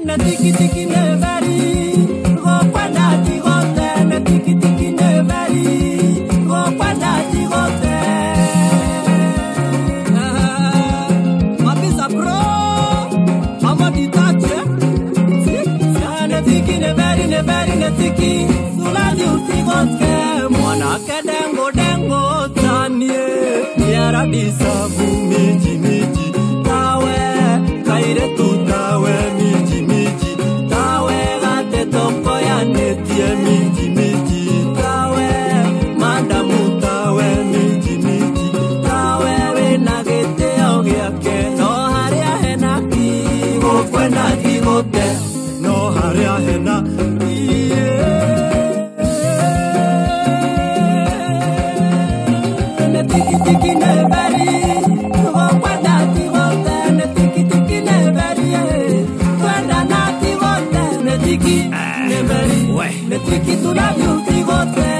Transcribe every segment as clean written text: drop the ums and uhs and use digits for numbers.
Ne tiki tiki ne veri gokwenda tigote ne tiki tiki ne veri gokwenda tigote. Mapisa bro mama ditache ne tiki ne veri ne veri ne tiki suladi utigote mwana kedengo dengo tanie yara disabu miji miji tawe kaire tutawe miji miji tawe gate toko ya netie miji miji tawe madamu tawe miji miji tawe we nagete ogiake no haria hena ki gokwenda tigote no haria hena. Tiki tiki ne veri gokwenda tigote ne tiki tiki ne veri kwenda na tigote ne tiki ne veri ne tiki tulavi tigote.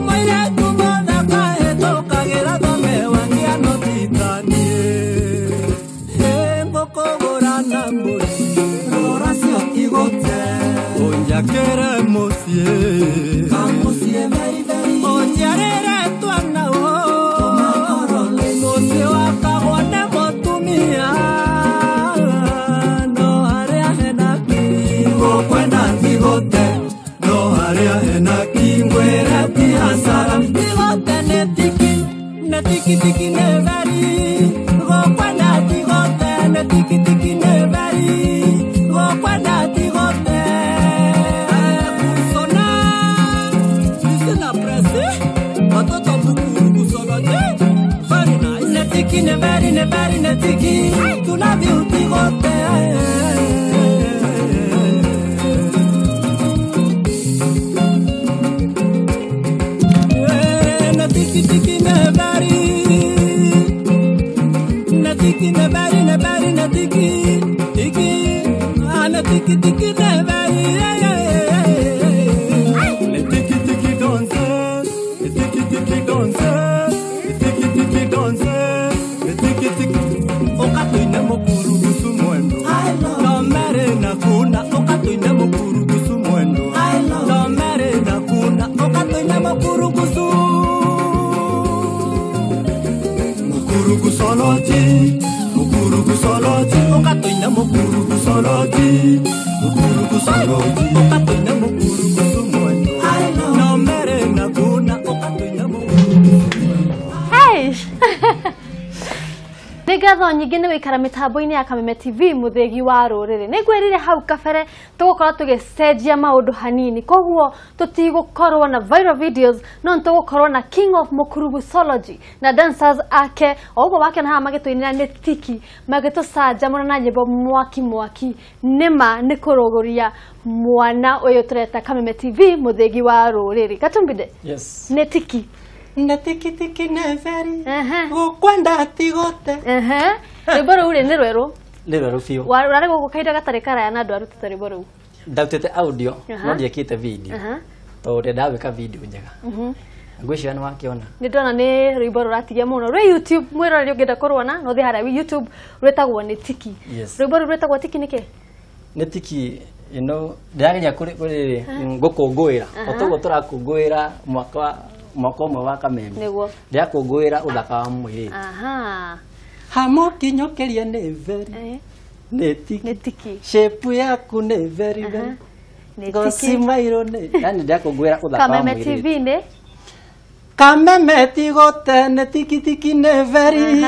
Moira tu moda kae tokagira thome wangia no titanie ngokogora na mburi rora cio tigote onjakere muciĩ kamuciĩ very very onjarere twana o muciĩ wakagwo nĩ mũtumia no harĩa hena ki gokwenda tigote no harĩa hena ki ngwĩre ti hasara tigote nĩ tiki nĩ tiki tiki nĩ veri gokwenda tigote nĩ tiki tiki nĩ veri gokwenda tigote. Tiki ne veri ne veri ne tiki tulavi utigote. Ne tiki tiki ne veri ne tiki ne veri ne veri ne tiki tiki ne tiki tiki ne veri ne tiki tiki danse ne tiki tiki danse ne tiki tiki danse. Okatuine mukurugusu mwendo no mere na kuna okatuine mukurugusu mwendo no mere na kuna okatuine mukurugusu mukurugusoloji mukurugusoloji okatuine mukurugusoloji mukurugusoloji okatuine mukurugusu mwendo no mere na kuna okatuine mukurugusu. Hey. Nĩ ngatho nyingĩ nĩ gũikara mĩtambo-inĩ ya Kameme TV mũthĩgi wa rũrĩrĩ. Nĩ ngwĩrire hau kabere tũgũkorwo tũgĩcenjia maũndũ hanini, koguo tũtigũkorwo na viral videos no nĩ tũgũkorwo na King of Mukurugusology na dancers ake o ũguo wake na haha magĩtũinĩra nĩ tiki magĩtũcanjamũra na nyĩmbo mwaki mwaki. Nĩma nĩ kũrũgũria mwana ũyũ tũreta Kameme TV mũthĩgi wa rũrĩrĩ. Gatumbide. Yes. Nĩ tiki ne tiki tiki ne veri gokwenda tigote. Rwĩmbo rũu rĩ nĩ rwerũ. Nĩ rwerũ biũ. Ũrarĩ gũkũ kahinda gatarĩ karaya na ndwarutĩte rwĩmbo rũu. Ndarutĩte audio no ndiekĩte video tondũ ndendaga gwĩka video njega. Ngwĩciria nĩ wakĩona. Nĩ ndona nĩ rwĩmbo rũratigia mũno rwĩ YouTube mwĩroreri ũngĩenda kũruona no ũthiĩ harĩa YouTube rwĩtagwo nĩ tiki. Rwĩmbo rũu rwĩtagwo tiki nĩkĩ? Nĩ tiki ĩno ndĩrageria kũrĩ gũkũngũĩra o toguo tũrakũngũĩra mwaka mwaka ũmwe wa Kameme nĩguo ndĩrakũngũĩra ũthaka wa mũirĩtu. Aha. Hamũkinyũkĩria nĩ veri nĩ tiki nĩ tiki shape yaku nĩ veri veri ngoci mairũ nĩ yani ndĩrakũngũĩra ũthaka wa Kameme mũirĩtu. TV nĩ Kameme tigote nĩ tiki tiki nĩ veri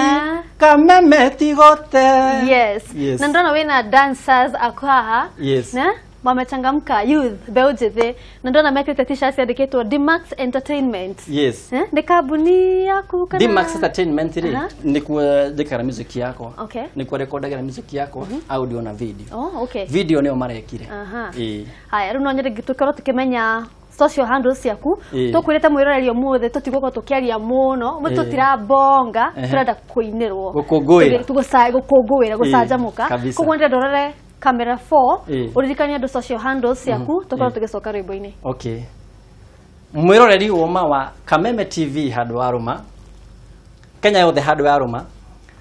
Kameme tigote. Yes. Yes. Na ndona wĩna dancers aku haha. Yes. Na wamechangamka youth mbeũ njĩthĩ na ndona mekĩrĩte t-shirts yandĩkĩtwo Dmax Entertainment. Yes. Nĩ kambuni yaku kana? Dmax Entertainment rĩ nĩkuo njĩkaga music yakwa. Okay. Nĩkuo rekodagira music yakwa audio na video. Oh, okay. Video nĩyo marekire. Ĩĩ. Haya, rĩu no nyende tũkorwo tũkĩmenya social handles ciaku. Tũkwĩrĩte mwĩroreri ũmũthĩ tũtigũkorwo tũkĩaria mũno, ũmũthĩ tũtirabonga, tũrenda kũinĩrwo. Gũkũngũĩra. Gũkũngũĩra, gũcanjamũka. Koguo ndĩrenda ũrore camera 4 uririkanie andu social handles ciaku tukorwo tugicoka rwimbo-inĩ. Okay. Mwiroreri woma wa Kameme TV handu wa ruma Kenya yothe handu ya ruma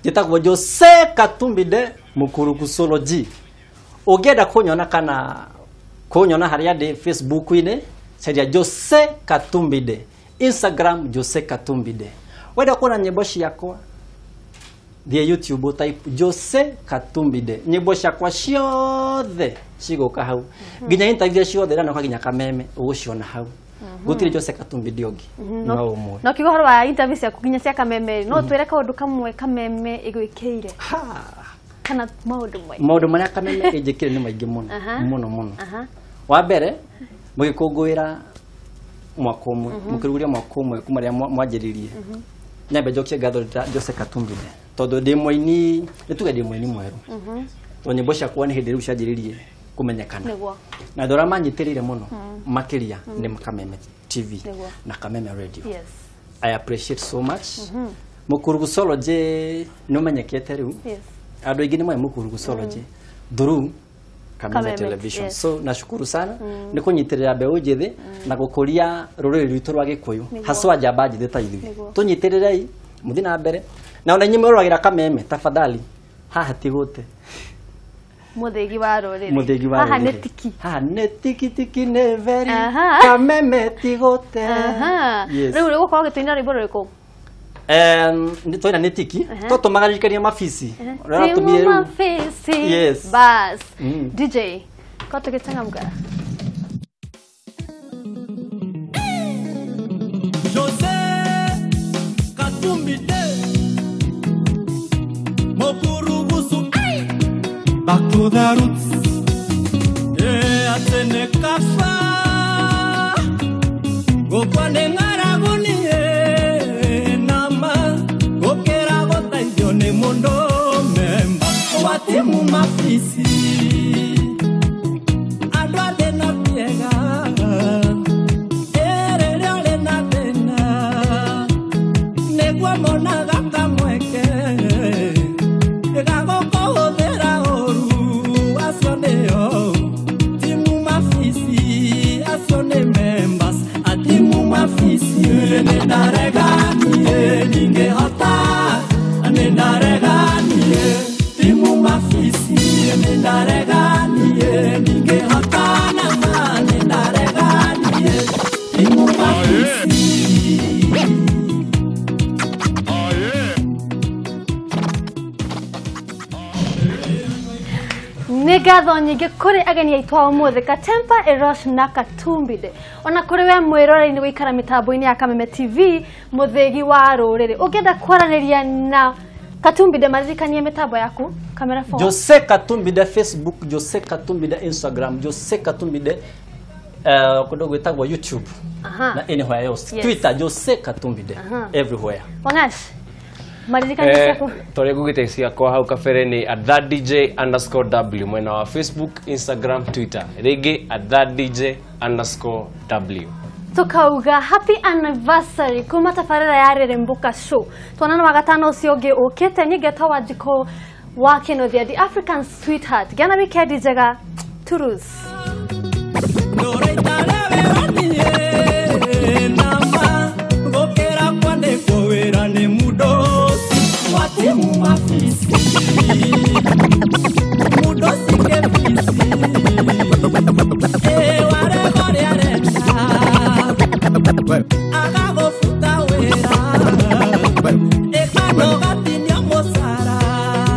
Njĩtagwo Jose Katumbi de Mukurugucology. Ũngĩenda kũnyona kana kũnyona harĩa ndĩ Facebook-inĩ, caria Jose Katumbi de. Instagram Jose Katumbi de. Wenda kuona nyĩmbo ciakwa, thiĩ YouTube type Jose Katumbi de. Nyĩmbo ciakwa ciothe cigũka hau. Nginya interview ciothe ndanoka nginya kameme ũgũciona hau. Gũtirĩ Jose Katumbi de ũngĩ. No ũmwe. No kiuga ũhoro wa interview ciaku nginya cia kameme, no twĩre kaũndũ kamwe kameme ĩgwĩkĩire kana maũndũ maingĩ. Maũndũ marĩa kameme ĩnjĩkĩire nĩ maingĩ mũno mũno mũno. Wa mbere mũgĩkũngũĩra mwaka ũmwe, mũkĩrugũria mwaka ũmwe kuma rĩrĩa mwanjĩrĩirie. Nyambe njokie ngatho Jose Katumbi de tondũ ndĩ mũini, nĩ tuge ndĩ mũini mwerũ. Tondũ nyĩmbo ciakwa nĩ hĩndĩ rĩu cianjĩrĩirie kũmenyekana. Na andũ arĩa manyitĩrĩire mũno makĩria nĩ Kameme TV na Kameme Radio. Yes. I appreciate so much. Mukurugucology nĩ ũmenyekete rĩu. Yes. Andũ aingĩ nĩ moĩ Mukurugucology through Kameme Television. Yes. So nashukuru sana nĩ kũnyitĩrĩra mbeũ njĩthĩ na gũkũria rũrĩrĩ rwitũ rwa Gĩkũyũ haswa njamba njĩthĩ ta ithuĩ. Tũnyitĩrĩrei mũthiĩ na mbere na ona inyuĩ mwĩroragĩra Kameme tafadhali, haha ti gũte. Mũthĩgi wa rũrĩrĩ. Mũthĩgi wa Haha nĩ rũrĩrĩ. tiki. Haha nĩ tiki tiki nĩ very. Aha. Kameme ti gũte. Aha. Yes. Rĩu ũgũkorwo ũgĩtũinĩra rwĩmbo rũrĩkũ? Nĩ twaina nĩ tiki tũtũmaga mabisi. Ũrĩa Timu ũratũmire rĩu. mafisi. Yes. Bas. DJ, ko tũgĩchangamka. Jose Katumbi de Mokurugusu Back to the roots. Eh, atene kafa Gokwane ngaraguni nama Gokera gotaithio nĩ mũndũ memba Watimu mafisi Andũ athĩ na mĩega Erĩrĩa ũrĩ na thĩna Nĩguo monaga kamweke Gagũkũhũthĩra ũru Acio nĩo timu mafisi Acio nĩ members Atimu mafisi Nĩ ndarega niĩ ndingĩhota Nĩ ndarega niĩ timu mafisi Nĩ ndarega niĩ ndingĩhota na ma Nĩ ndarega niĩ timu mafisi. Nĩ ngatho nyingĩ kũrĩ ageni aitũ a ũmũthĩ Katempa Erosh na Katumbi de. Ona kũrĩ we mwĩroreri nĩ gũikara mĩtambo-inĩ ya Kameme TV mũthĩgi wa rũrĩrĩ. Ũngĩenda kwaranĩria na Katumbi de maririkanie mĩtambo yaku kamera 4. Jose Katumbi de Facebook, Jose Katumbi de Instagram, Jose Katumbi de kũndũ gwĩtagwo YouTube na anywhere else. Yes. Twitter Jose Katumbi de everywhere. Wangash maririkanie ciaku. Torĩa ngugĩte ciakwa hau kabere nĩ at that DJ underscore W mwena wa Facebook, Instagram, Twitter. Rĩngĩ at that DJ underscore W. Tukauga happy anniversary kuma tabarĩra ya Rĩrĩmbũka show. Tuonana wa gatano ũcio ũngĩ ũkĩte. Niĩ ngetwo Wanjikũ wa Kĩnuthia, the African sweetheart. Gĩa na wikendi njega. Turus. Nama gũkĩra kwandĩkwo wĩra nĩ mũndũ watimu mafisi Mũndũ cikĩbisi Warego rĩarenda Agagũbuta wĩra Ĩkanogatinio mũcara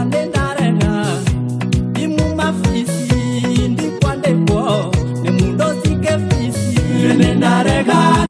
Nĩ ndarega Timu mafisi Ndikwandĩkwo nĩ mũndũ cikĩbisi Nĩ ndarega.